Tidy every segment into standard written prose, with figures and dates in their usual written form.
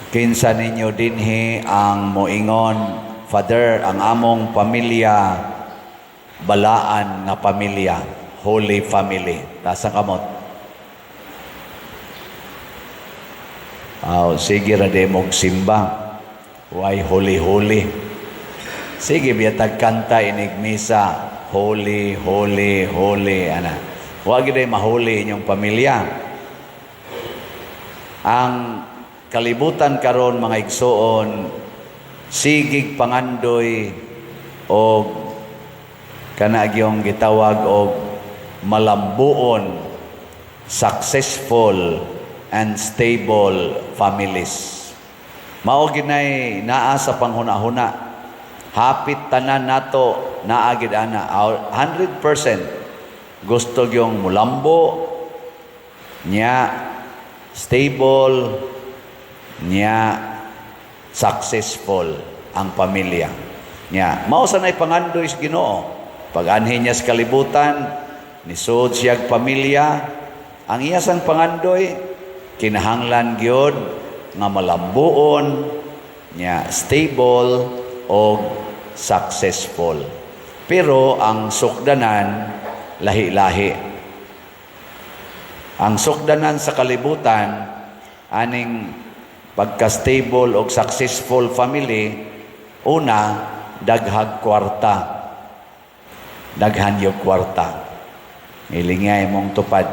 Kinsa ninyo dinhi ang moingon, "Father, ang among pamilya balaan nga pamilya, holy family"? Taas ang kamot. Aw, sige ra di mog simba. Why holy holy? Sige biyatag kanta inig misa, "Holy, holy, holy," ana. Wa gid mahuli inyong pamilya. Ang kalibutan karon, mga igsuon, sigig pangandoy og kana gyung gitawag og malambuon, successful and stable families. Mao ginay naa sa panghuna-huna. Hapit tanan nato naa gid ana 100% gusto gyung mulambo nya, stable nya, successful ang pamilya. Nya, mao sa nay pangandoy sa Ginoo. Pag-anhi niya sa kalibutan, nisud siyag pamilya, ang iya sang pangandoy, kinahanglan gyud nga malambuon nya, stable og successful. Pero ang sukdanan lahi-lahi. Ang sukdanan sa kalibutan aning pagka-stable og successful family, una, daghag kwarta. Daghan yung kwarta. Ilingay mong tupad.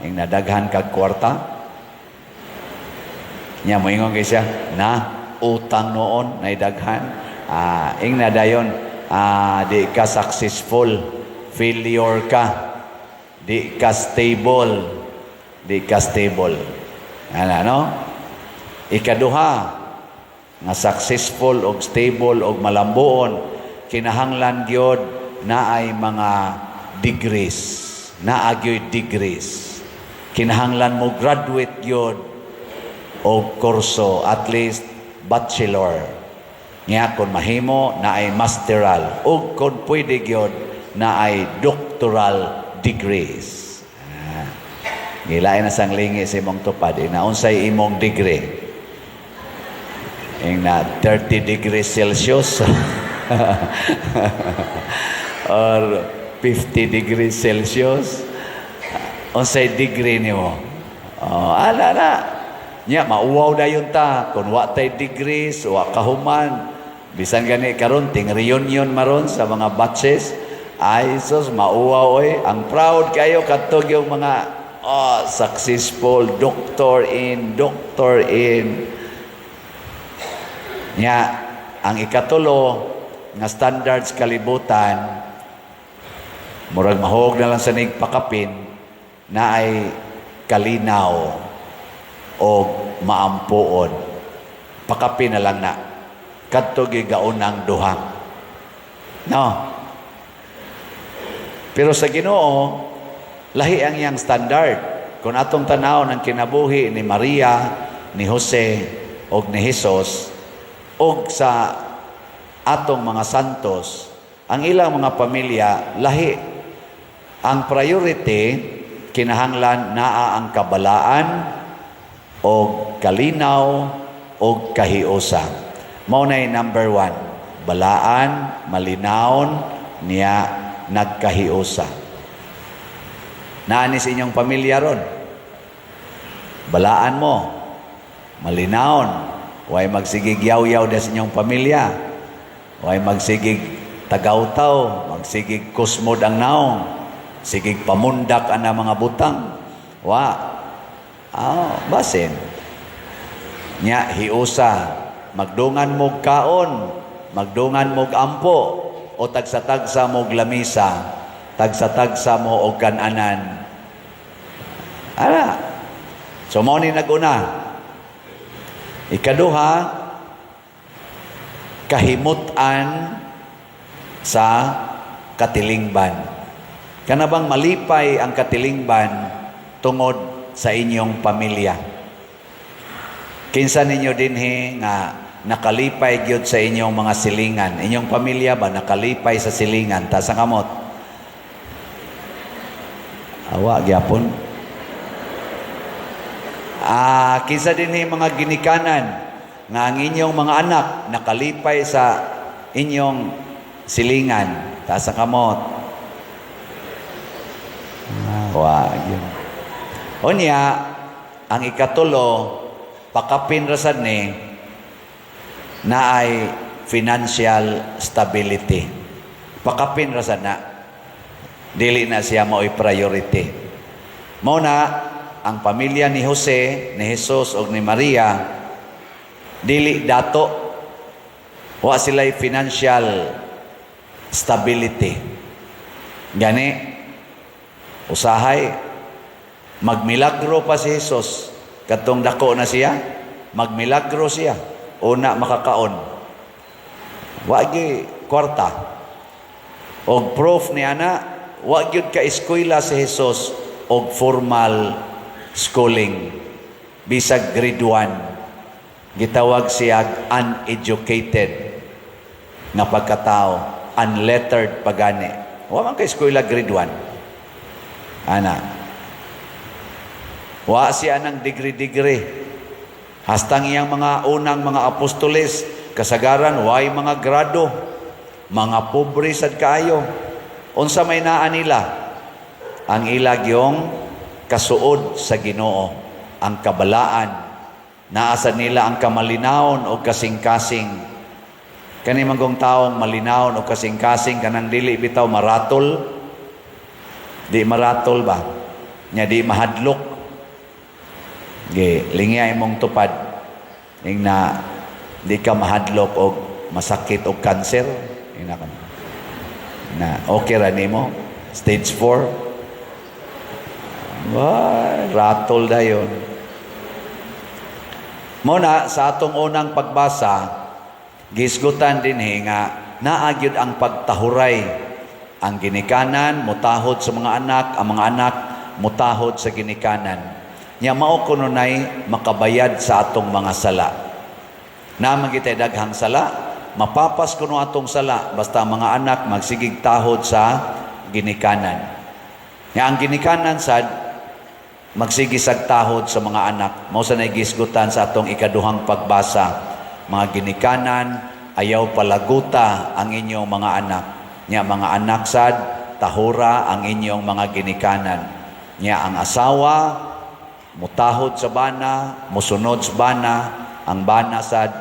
Yung nadaghan kag kwarta. Nya moingon kay siya, na utang noon na daghan. Ah, ing na dayon, di ka successful, failure ka. Di ka stable. Di ka stable. Ana, no? Ikaduha, nga successful og stable og malambuon, kinahanglan gyud naay mga degrees, naa gyoy degrees. Kinahanglan mo graduate gyud og kurso, at least bachelor. Nya kung mahimo naay masteral ug kung pwede gyud naay doctoral degrees. Ah. Gilain na sang lingi sa imong tupad, ina unsay imong degree? Ing na 30 degrees Celsius or 50 degrees Celsius? Unsay degree nimo? Oh, ala na. Nya mauwaw dayon ta kung wa tay degrees, wa kahuman. Bisan gani karon ting reunion maron sa mga batches. Ay sus, mauwaw oy. Ang proud kayo kadtog yung mga, oh, successful doctor in, doctor in. Nya, ang ikatulo nga standards kalibutan, murag mahog na lang sa pakapin, na ay kalinaw o maampuon. Pakapin na lang na. Kadto gigaunang duha. No. Pero sa Ginoo, lahi ang iyang standard. Kung atong tanaw ng kinabuhi ni Maria, ni Jose, o ni Jesus, og sa atong mga santos, ang ilang mga pamilya lahi. Ang priority, kinahanglan naa ang kabalaan og kalinaw og kahiusa. Mao nay number one. Balaan, malinawon, niya nagkahiusa. Naa ni sa inyong pamilya ron. Balaan mo, malinawon, way magsigig yaw-yaw da sa inyong pamilya. Way magsigig tagawtaw, magsigig kusmod ang naong, sigig pamundak ang mga butang. Wa. Ah, basin. Nya hiusa, magdungan mo kaon, magdungan mo ampo, o tagsa-tagsa mo lamisa, tagsa-tagsa mo og kananan. Ara. So mao ni naguna. Ikaduha, kahimutan sa katilingban. Kana bang malipay ang katilingban tungod sa inyong pamilya? Kinsa ninyo dinhi nga nakalipay gyud sa inyong mga silingan? Inyong pamilya ba nakalipay sa silingan? Taas ang kamot. Awa gyapon. Ah, kinsa dinhi mga ginikanan Nga ang inyong mga anak nakalipay sa inyong silingan? Taas ang kamot. Ah, wa gyud. Unya, ang ikatulo, pakapin ra sad ni naay financial stability. Pakapin ra sad na. Dili na siya mao'y priority. Mao na ang pamilya ni Jose, ni Jesus ug ni Maria dili dato, wa sila'y financial stability. Gani usahay magmilagro pa si Jesus katong dako na siya, magmilagro siya una makakaon. Wa gyud kwarta. Og proof ni ana, wa gyud ka eskwela si Jesus og formal schooling. Bisag grade 1. Gitawag siya uneducated nga pagkatao, unlettered pagani. Wa man ka eskwela grade 1. Ana. Wa siya ng degree-degree. Hastang iyang mga unang mga apostoles, kasagaran way mga grado, mga pobre sad kaayo. Unsa may naa nila? Ang ila gyung kasuod sa Ginoo, ang kabalaan. Naa sad nila ang kamalinawon o kasing-kasing. Kani manggong taong malinawon o kasing-kasing, kanang dili bitaw maratol. Di maratol ba? Nya di mahadlok. Ge, lingya imong tupad. Ing na di ka mahadlok og masakit og kanser. Ina ka. Na okay ra nimo. Stage 4. Wah, ratol dayon. Mao na sa atong unang pagbasa, gisgutan dinhi nga naa gyud ang pagtahuray. Ang ginikanan mutahod sa mga anak, ang mga anak mutahod sa ginikanan. Nya mao kuno nay makabayad sa atong mga sala. Naa man kitay daghang sala, mapapas kuno atong sala basta ang mga anak magsigig tahod sa ginikanan. Nya ang ginikanan sad magsige sag tahod sa mga anak. Mao sa gisgutan sa atong ikaduhang pagbasa. Mga ginikanan, ayaw palaguta ang inyong mga anak. Nya mga anak sad, tahura ang inyong mga ginikanan. Nya ang asawa, mutahod sa bana, musunod sa bana, ang bana sad,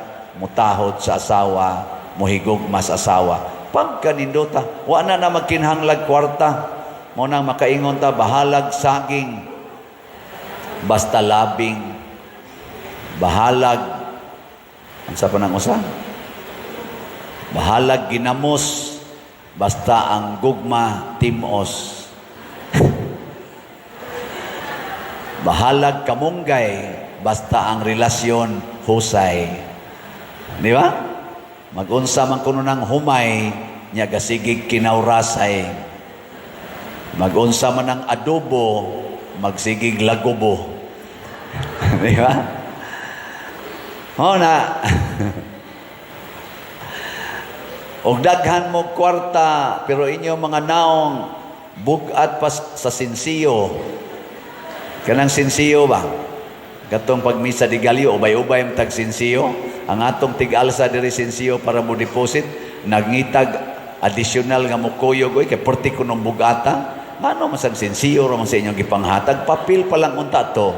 mutahod sa asawa, muhigugma sa asawa. Pagkanindota, wa na na magkinahanglag kwarta. Mao nang makaingon ta, bahalag saging, basta labing, bahalag, unsa pa nang usa? Bahalag ginamos, basta ang gugma timos. Bahalag kamunggay, basta ang relasyon husay. Di ba? Magunsa man kuno ng humay, nya gasigig kinawrasay. Magunsa man ang adobo, magsigig lagubo. Di ba? Mao na. Og daghan mo kwarta, pero inyo mga naong bugat pa sa sinsiyo. Kanang sinsiyo ba? Katong pagmisa di Galyo, ubay-ubay ang tag sinsiyo. Ang atong tig-alsa diri sinsiyo para mo deposit, nagngitag additional nga mukuyog, oy, kay perti kunong bugata. Ngano man sang sinsiyo ra man sa inyong gipanghatag, papel pa lang unta to.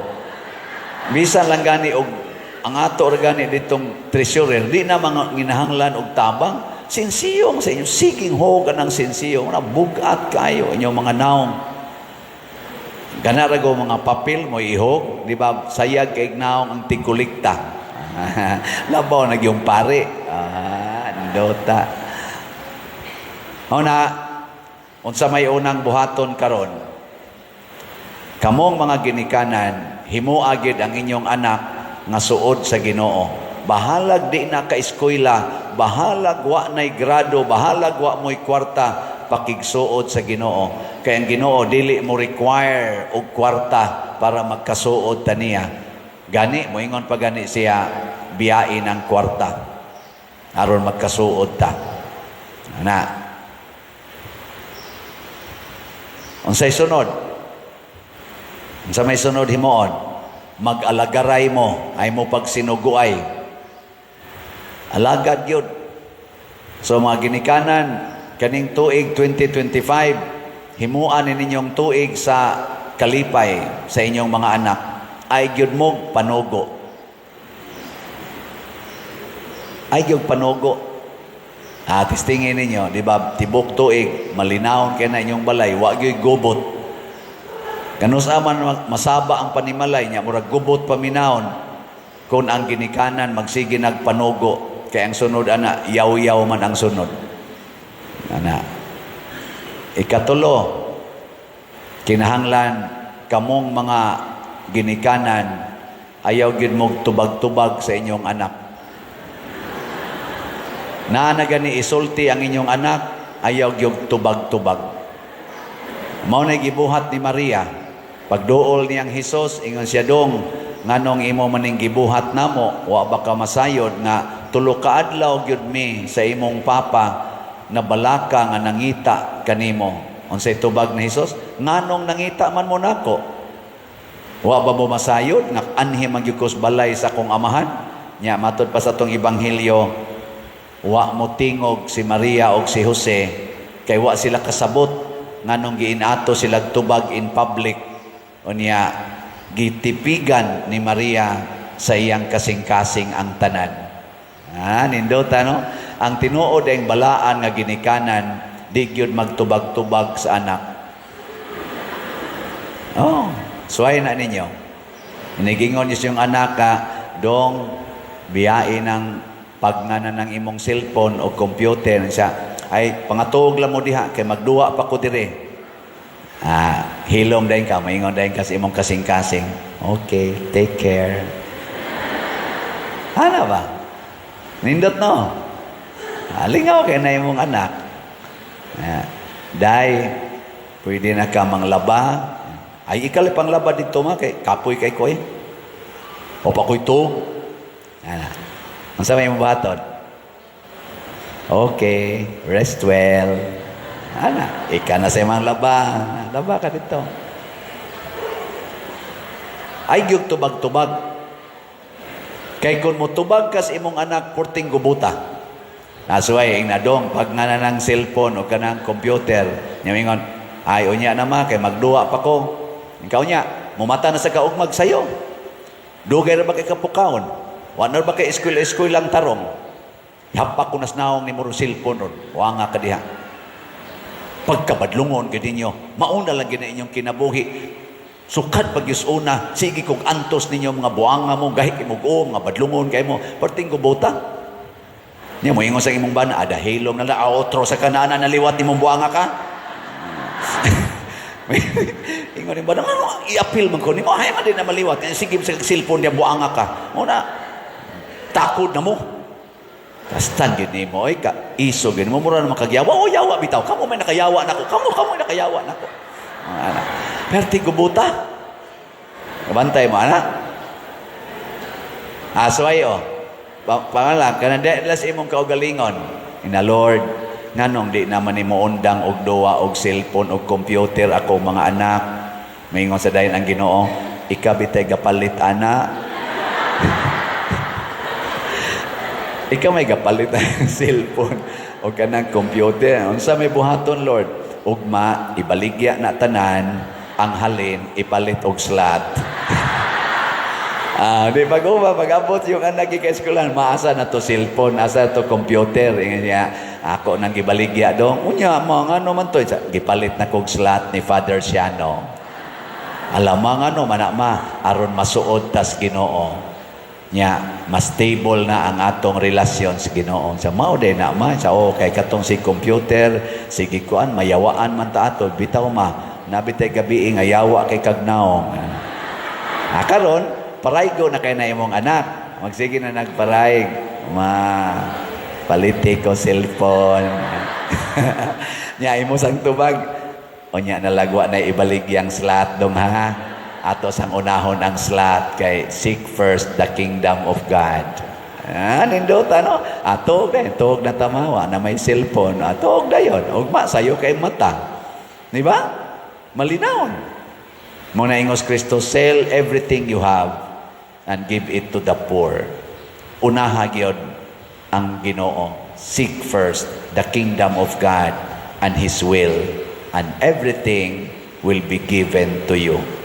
Bisan lang gani og ang ato ra gani ditong treasurer, di na mga nginahanglan og tabang. Sinsiyo man sa inyo, siging hogan ang sinsiyo, na bugat kayo inyong mga naong. Gana ra go mga papel mo ihog, di ba? Sayag kay naong ang tigkulikta. Labaw na yung pare. Ah, ndota. Mao na, unsa may unang buhaton karon? Kamong mga ginikanan, himoa gyud ang inyong anak nga suod sa Ginoo. Bahalag di na ka-eskwela, bahalag wa na'y grado, bahalag wa mo'y kwarta, pakigsuod sa Ginoo. Kay ang Ginoo dili mo require og kwarta para magkasuod ta niya. Gani moingon pa gani siya, biyain ang kwarta aron magkasuod ta. Na. Unsay sunod? Unsa may sunod himuon? Mag-alagaray mo, ay mo pagsinuguay. Alagad yun. So mga ginikanan, kaning tuig 2025, himuan ni ninyong tuig sa kalipay sa inyong mga anak. Ay gyud mo panugo. Ay gyud panugo. Testingin ninyo, di ba, tibok tuig, malinawon kay na inyong balay, wa gyud gubot. Kanus man masaba ang panimalay niya, murag gubot paminawon. Kung ang ginikanan magsige nagpanugo, kay ang sunod ana, yaw-yaw man ang sunod. Ana. Ikatulo, kinahanglan kamong mga ginikanan ayaw gyud mog tubag-tubag sa inyong anak. Naa na gani isulti ang inyong anak, ayaw gyud tubag-tubag. Mao na gibuhat ni Maria. Pagduol niyang Hesus, ingon siya, "Dong, nganong imo maning gibuhat namo? Wa ba ka masayod nga 3 ka adlaw gyud mi sa imong papa na balaka nga nangita kanimo?" Unsay tubag ni Hesus? "Nganong nangita man mo nako? Wa ba mo masayod nga anhi man gyud ko sa balay sa akong amahan?" Nya matod pa sa atong ebanghelyo, wa mo tingog si Maria og si Jose kay wa sila kasabot nganong giinato sila tubag in public. Unya gitipigan ni Maria sa iyang kasing-kasing ang tanan. Nindota, no? Ang tinuod ang balaan nga ginikanan, di gyud magtubag-tubag sa anak. Oh, suway na ninyo. Inigingon niyo yung anak ka, "Dong, biyain ng pagngana ng imong cellphone o computer." Siya, "Ay, pangatuog lang mo diha, kay magduwa pa ko dire." Hilom din ka, maingon din ka sa imong kasing-kasing, "Okay, take care." Ano ba? Nindot, no? Lingaw kay na imong anak. "Day, pwede na ka manglaba." "Ay, ikaw pang laba dito ma, kay kapoy kay ko eh. O pa ko'y tuog." Ana. Ang sa may imong buhaton? "Okay, rest well." Ana, ika na sa imong laba. Laba ka dito. Ay, gyud tubag-tubag. Kay kung mutubag ka sa imong anak, purting gubuta. Nasuway, ing nadong, pag nga na ng cellphone o kanang computer, niya, "Ay, unya na ma, kay magduwa pa ko." Ikaw niya, mumata na sa kaugmag sayo. Dugay ra ba kay kapukaon? Wa na ba kay eskwela-eskwela lang tarong? Hapak ko nas naong ni muro cellphone ron. Wa nga ka diha. "Pagkabadlungon gid ninyo, mauna lang gid na inyong kinabuhi. Sukad pag una, sige kog antos ninyo, mga buanga mo, gahi kay mo, mga badlungon kay mo, perting gubuta." Niya mo ingon sa imong bana, "Ada hilom na la, otro sa kanana naliwat nimong buanga ka." Ingon ni bana, "Ano, i-appeal man ko nimo, ay man din na maliwat. Sige sa cellphone niya, buanga ka. Mo na takod na mo." Kastan gid nimo ay ka iso gid mo, mura na makagyawa. "O yawa bitaw, kamo may nakayawa nako. Kamo kamo may nakayawa nako." Ana. Perti gubuta. Bantay mo ana. Asway oh. Pangalan kanang di sa imong kaugalingon. Ina, "Lord, nganong di naman nimo undang og duwa og cellphone og computer ako mga anak?" Maingon sa dayon ang Ginoo, "Ikaw bitay gapalit ana. Ikaw may gapalit ang cellphone o kanang computer." "Unsa may buhaton, Lord?" "Ugma ibaligya na tanan, ang halin ipalit og slot." Di pag uma, pag-abot yung anak kay eskwelahan, "Maasa na to cellphone, asa to computer?" Ingon niya, "Ako nang gibaligya, dong." "Unya, mga ano man to?" "Gipalit na kog slot ni Father Siano." "Alam mo ano, mana ma, aron masuod tas Ginoo. Nya, mas stable na ang atong relasyon sa Ginoo." Sa mao day na ma, sa okay katong si computer, sige kuan mayawaan man ta ato, bitaw ma, nabitay gabi nga yawa kay kagnaong. Karon, paraygo na kay na imong anak. Magsige na nagparayg. "Ma, paliti ko cellphone." Nya imo sang tubag. "Unya nalagwa na ibaligyang slot, dong ha. Ato sang unahon ang slot kay seek first the kingdom of God." Nindot ano? Atog na, tuog na tamawa na may cellphone. Atog na yon. Ugma, sayo kay mata. Di ba? Malinawon. Muna ingos Kristo, "Sell everything you have and give it to the poor." Unaha gyud. ang Ginoo. Seek first the kingdom of God and His will, and everything will be given to you.